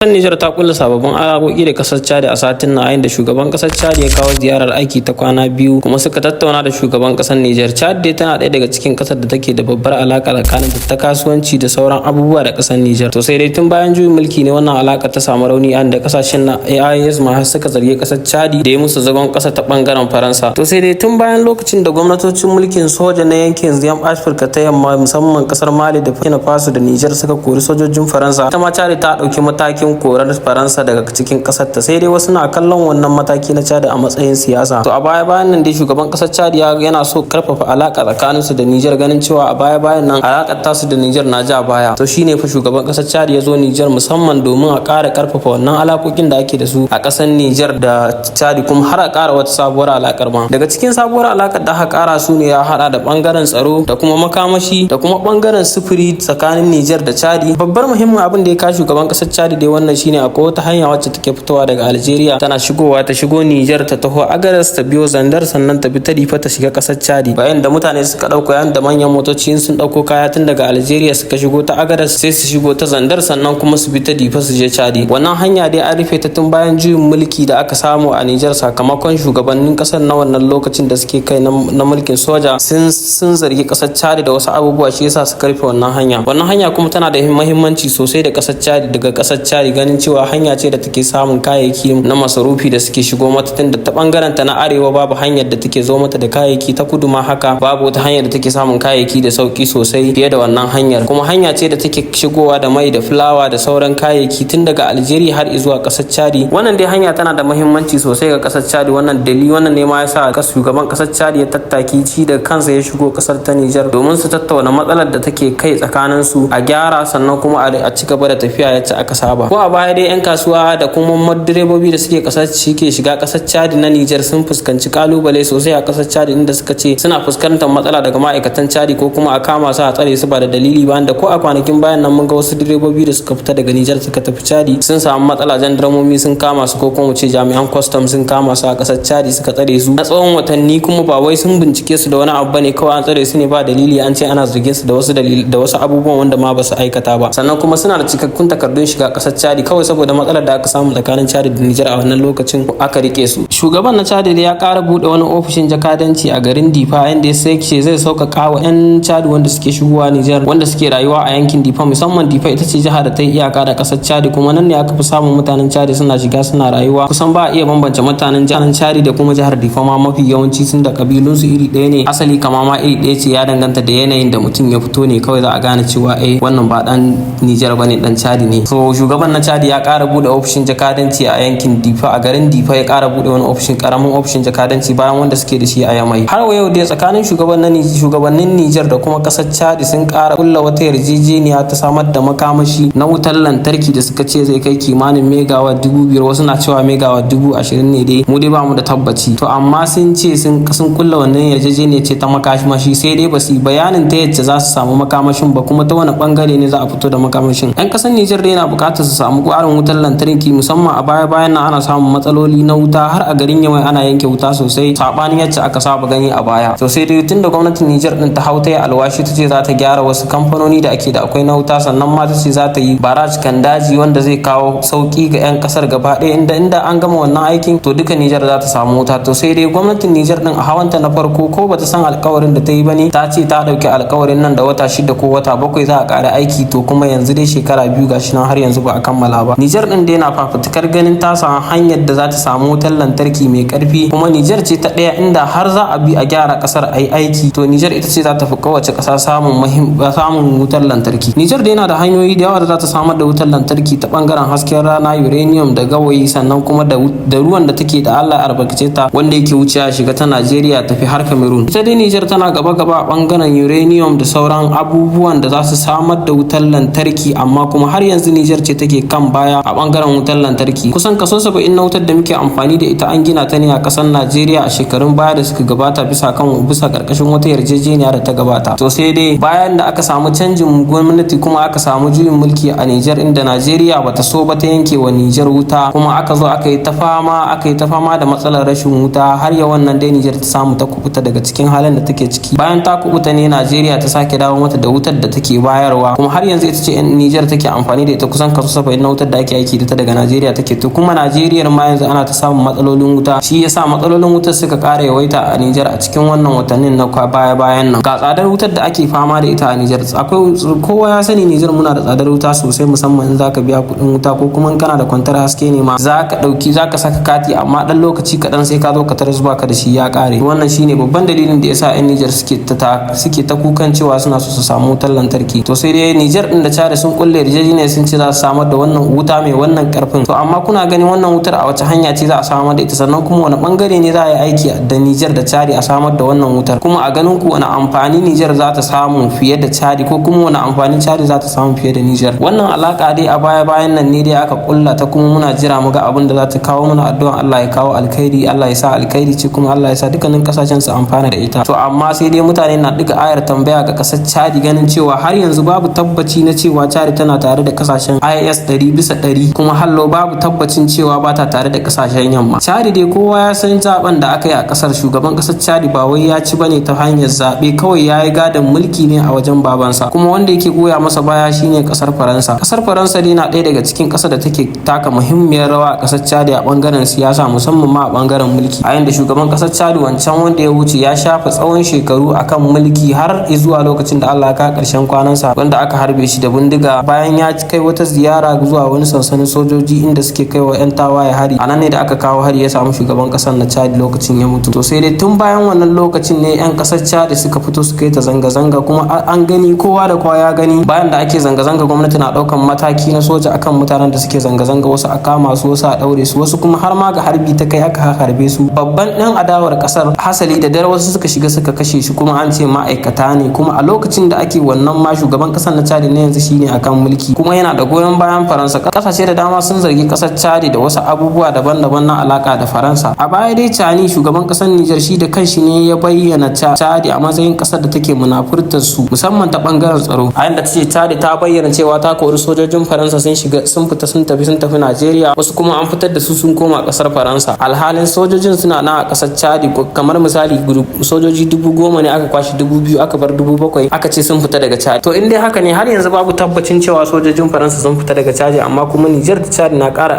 Kasar Nijar ta kulla sababbin alaƙoƙi da kasar Chad a satin nan, yayin da shugaban kasar Chad ya kawo ziyarar aiki ta kwana 2 kuma suka tattauna da shugaban kasar Nijar. Chad dai tana ɗaya daga cikin kasar da take da babbar alaƙa tsakanin ta kasuwanci da sauran abubuwa da kasar Nijar. To sai dai tun bayan juyin mulki ne wannan alaƙa ta samu rauni, yayin da kasashen na AES ma har suka zargi kasar Chad da ya musu zagon ƙasa ta bangaren Faransa. To sai dai tun bayan lokacin da gwamnatocin mulkin soja na yankin Afirka ta Yamma, musamman kasar Mali da Burkina Faso da Nijar, suka kori sojojin Faransa, ita ma Chad ta ɗauki matakin korar Faransa daga cikin kasar ta. Sai dai wasu na kallon wannan mataki na Chad a matsayin siyasa. To a baya bayan nan dai shugaban kasar Chad yana so karfafa alaka tsakanin su da Niger, ganin cewa a baya bayan nan alakar tasu da Niger na ja baya. To shine fa shugaban kasar Chad ya zo Niger musamman domin a ƙara karfafa wannan alakokin da ake da su a kasar Niger da Chad, kuma har a ƙara wata sabuwar alakar ma. Daga cikin sabuwar alakar da aka ƙara su ne ya hada da bangaren tsaro da kuma makamashi da kuma bangaren sufuri tsakanin Niger da Chad. Babbar muhimmin abin da ya kawo shugaban kasar Chad dai wannan shine akwai wata hanya wacce take fitowa daga Algeria, tana shigowa, ta shigo Niger, ta taho Agadas, ta biyo Zandar, sannan ta bi ta Difa ta shiga kasar Chad. Bayan da mutane suka dauko, yayin da manyan motoci sun dauko kaya tun daga Algeria suka shigo ta Agadas, sai su shigo ta Zandar, sannan kuma su bi ta Difa su je Chad. Wannan hanya dai an rufe ta tun bayan juyin mulki da aka samu a Niger, sakamakon shugabannin kasar na wannan lokacin da suke kai na mulkin soja sun zargi kasar Chad da wasu abubuwa, shi yasa suka rufe wannan hanya. Wannan hanya kuma tana da muhimmanci sosai da kasar Chad, daga kasar Chad, ganin cewa hanya ce da take samun kayayyaki na masarufi da suke shigo mata, tunda ta bangaren ta na arewa babu hanyar da take zo mata da kayayyaki, ta kudu ma haka, babu wata hanyar da take samun kayayyaki da sauki sosai fiye da wannan hanyar. Kuma hanya ce da take shigowa da mai da fulawa da sauran kayayyaki tun daga Algeria har zuwa kasar Chad. Wannan dai hanya tana da muhimmanci sosai ga kasar Chad. Wannan dalili wannan ne ma yasa shugaban kasar Chad ya tattaki shi da kansa ya shigo kasar ta Niger domin su tattauna matsalar da take kai tsakanin su, a gyara, sannan kuma a ci gaba da tafiya yacce aka saba. Ko a baya dai 'yan kasuwa da kuma direbobi da suke kasar ke shiga kasar Chad na Niger sun fuskanci kalubale sosai a kasar Chad, inda suka ce suna fuskantar matsala daga ma'aikatan Chad, ko kuma a kama su a tsare su ba da dalili ba. Da ko a kwanakin bayan nan mun ga wasu direbobi da suka fita daga Niger suka tafi Chad sun samu matsala, jandarmomi sun kama su, ko kuma mu ce jami'an custom sun kama su a kasar Chad, suka tsare su na tsawon watanni. Kuma ba wai sun bincike su da wani abu bane, kawai an tsare su ne ba dalili, an ce ana zargin su da wasu dalili da wasu abubuwan wanda ma ba su aikata ba. Sannan kuma suna da cikakkun takardun shiga kasar Chad, kawai saboda matsalar da aka samu tsakanin Chad da Niger a wannan lokacin aka rike su. Shugaban na Chad ya kara bude wani ofishin jakadanci a garin Difa, inda ya sai ce zai sauƙaƙa wa 'yan Chad wanda suke shigowa Niger, wanda suke rayuwa a yankin Difa. Musamman Difa ita ce jihar da ta yi iyaka da kasar Chad, kuma nan ne aka fi samun mutanen Chad suna shiga suna rayuwa. Kusan ba a iya bambance mutanen jihar Chad da kuma jihar Difa ma mafi yawanci, sun da kabilunsu iri ɗaya ne, asali kama ma iri ɗaya ce. Ya danganta da yanayin da mutum ya fito ne kawai za a gane cewa eh, wannan ba dan Niger bane, dan Chad ne. So shugaban na Chad ya ƙara bude ofishin jakadanci a yankin Difa, a garin Difa ya ƙara bude wani ofishin, karamin ofishin jakadanci, bayan wanda suke da shi a Yamai. Har wa yau dai tsakanin shugabannin Niger da kuma kasar Chad sun ƙara kulla wata yarjejeniya ta samar da makamashi na wutar lantarki da suka ce zai kai kimanin megawatt 5,000. Wasu na cewa megawatt 20,000 ne dai, mu dai ba mu da tabbaci. To amma sun ce sun kulla wannan yarjejeniya ce ta makamashi, sai dai ba su yi bayanin ta yadda za su samu makamashin ba, kuma ta wani bangare ne za a fito da makamashin. Yan kasar Nijar dai na bukatar su samu ƙwarin wutar lantarki, musamman a baya bayan nan ana samun matsaloli na wuta, har a garin Yamai ana yanke wuta sosai, sabanin yacce aka saba gani a baya. To sai dai tunda gwamnatin Nijar din ta hau, ta yi alwashi, ta ce za ta gyara wasu kamfanoni da ake da akwai na wuta, sannan ma ta ce za ta yi barrage Kandadji wanda zai kawo sauki ga 'yan kasar gaba ɗaya, inda an gama wannan aikin to duka Nijar za ta samu wuta. To sai dai gwamnatin Nijar din a hawanta na farko, ko bata san alkawarin da ta yi bane, ta ce ta dauki alkawarin nan da wata 6 ko wata 7 za a ƙara aiki. To kuma yanzu dai shekara 2 gashi nan har yanzu ba a kammala ba. Nijar din dai na fafutukar ganin ta samu hanyar da za ta samu wutar lantarki mai karfi. Kuma Nijar ce ta ɗaya, inda har za a bi a gyara kasar a yi aiki, to Nijar ita ce za ta fi kowace ƙasa samun wutar lantarki. Nijar dai na da hanyoyi da yawa da za ta samar da wutar lantarki ta bangaren hasken rana, uranium da gawayi, sannan kuma da ruwan da take da Allah albarkace ta, wanda yake wucewa shiga ta Najeriya tafi har Cameroon. Ita dai Nijar tana gaba gaba a bangaren uranium da sauran abubuwan da za su samar da wutar lantarki, amma kuma har yanzu Nijar ce take kan baya a bangaren wutar lantarki. Kusan kaso 70 na wutar da muke amfani da ita an an gina ta ne a kasar Najeriya a shekarun baya da suka gabata, bisa karkashin wata yarjejeniya da ta gabata. To sai dai bayan da aka samu canjin gwamnati kuma aka samu juyin mulki a Nijar, inda Najeriya bata so ba ta yanke wa Nijar wuta, kuma aka zo aka yi ta fama da matsalar rashin wuta har ya wannan dai Nijar ta samu ta kubuta daga cikin halin da take ciki. Bayan ta kubuta ne Najeriya ta sake dawo mata da wutar da take bayarwa, kuma har yanzu ita ce Nijar take amfani da ita. Kusan kaso 70 na wutar da ake aiki da ita daga Najeriya take. To kuma Najeriya ma yanzu ana ta samun matsalolin wuta, shi yasa matsalolin wutar suka ƙara yawaita a Nijar a cikin wannan watannin na baya bayan nan. Ga tsadar wutar da ake fama da ita a Nijar. Akwai kowa ya sani Nijar muna da tsadar wuta sosai, musamman in zaka biya kuɗin wuta ko kuma in kana da kwantar haske ne ma zaka ɗauki zaka saka kati, amma ɗan lokaci kaɗan sai ka zo ka tarar baka da shi, ya ƙare. Wannan shine babban dalilin da yasa 'yan Nijar suke ta kukan cewa suna so su samu wutar lantarki. To sai dai Nijar din da Chad sun kulle yarjejeniya, sun ce za su samar da wannan wuta mai wannan karfin. To amma kuna ganin wannan wutar a wace hanya ce za a samar da ita? Sannan kuma wani bangare ne za a yi aiki da Nijar da Chad a samar da wannan wutar? Kuma a ganin ku, wani amfani Nijar za ta samu fiye da Chad, ko kuma wani amfani Chad za ta samu fiye da Nijar? Wannan alaka dai a baya bayan nan ne dai aka kulla ta, kuma muna jira mu ga abin da za ta kawo mana. Addu'an Allah ya kawo alkhairi, Allah ya sa alkhairi ce, kuma Allah ya sa dukkanin kasashen su amfana da ita. To amma sai dai mutane na ɗiga ayar tambaya ga kasar Chad, ganin cewa har yanzu babu tabbaci na cewa Chad tana tare da kasashen IS 100%, kuma hallo babu tabbacin cewa ba ta tare da kasashen yamma. Chad dai kowa ya san zaben da aka yi a kasar. Shugaban kasar Chad ba wai ya ci bane ta hanyar zaɓe, kawai ya yi gadon mulki ne a wajen babansa, kuma wanda yake goya masa baya shine kasar Faransa. Kasar Faransa dai na ɗaya daga cikin ƙasar da take taka muhimmiyar rawa a kasar Chad a bangaren siyasa, musamman ma a bangaren mulki, a yanda shugaban kasar Chad wancan wanda ya wuce ya shafa tsawon shekaru akan mulki har zuwa lokacin da Allah ya kawo ƙarshen kwanansa, wanda aka harbe shi da bindiga bayan ya kai wata ziyara zuwa wani sansanin sojoji inda suke kai wa 'yan tawaye hari. A nan ne da aka kawo hari ya samu shugaban kasar na Chad lokacin ya mutu. To sai dai tun bayan wannan lokacin ne 'yan kasar Chad suka fito suka yi ta zanga-zanga, kuma an gani, kowa da kowa ya gani, bayan da ake zanga-zanga gwamnati na daukan mataki na soja akan mutanen da suke zanga-zanga. Wasu a kama su, wasu a daure su, wasu kuma har ma ga harbi ta kai aka harbe su. Babban dan adawar kasar, hasali da dare wasu suka shiga suka kashe shi, kuma an ce ma'aikata ne. Kuma a lokacin da ake wannan ma, shugaban kasar na Chad ne yanzu shine akan mulki, kuma yana da goyon bayan Faransa. Kasashe da dama sun zargi kasar Chad da wasu abubuwa daban-daban na alaka da Faransa. A baya dai Tchiani, shugaban kasar Niger, shi da kanshi ne ya bayyana Chad a matsayin kasar da take munafurtar su, musamman ta bangaren tsaro, a yanda ta ce Chad ta bayyana cewa ta kori sojojin Faransa, sun shiga sun fita, sun tafi Najeriya, wasu kuma an fitar da su sun koma kasar Faransa, alhalin sojojin suna nan a kasar Chad. Kamar misali, sojoji 10,000 ne, aka kwashe 2,000, aka bar 7,000, aka ce sun fita daga Chad. To in dai haka ne, har yanzu babu tabbacin cewa sojojin Faransa sun fita daga Chad, amma kuma Niger da Chad na ƙara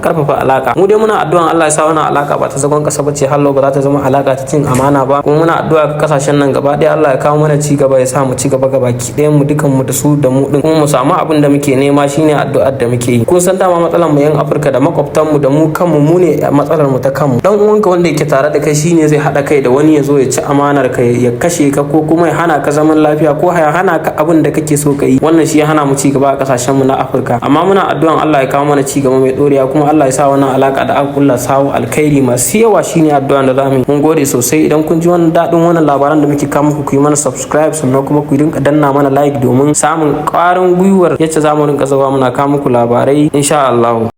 karfafa alaka. Mu dai muna addu'an Allah ya sa wannan alaka ba ta zagon kasa bace, hallo ba za ta zama alaka ta cin amana ba. Kuma muna addu'a ga kasashen nan gaba ɗaya, Allah ya kawo mana ci gaba, ya sa mu ci gaba gabaki ɗayan mu, dukan mu, da su da mu din, kuma mu samu abin da muke nema. Shine addu'ar da muke yi. Kun san dama matsalar mu yan Afirka da makwabtan mu da mu kanmu, mu ne matsalar mu ta kanmu. Dan uwanka wanda yake tare da kai shine zai haɗa kai da wani ya zo ya ci amanar ka, ya kashe ka, ko kuma ya hana ka zaman lafiya, ko ya hana ka abin da kake so ka yi. Wannan shi ya hana mu ci gaba a kasashen mu na Afirka. Amma muna addu'an Allah ya kawo mana ci gaba mai dorewa, kuma Allah ya sa wannan alaka da aka kulla sawo alkhairi masu yawa. Shine addu'an da zamu yi. Mun gode sosai. Idan kun ji wannan daɗin wannan labaran da muke kawo muku, ku yi mana subscribe, sannan kuma ku rinka danna mana like domin samun ƙwarin gwiwar yacce za mu rinka zuwa muna kawo muku labarai, insha Allah.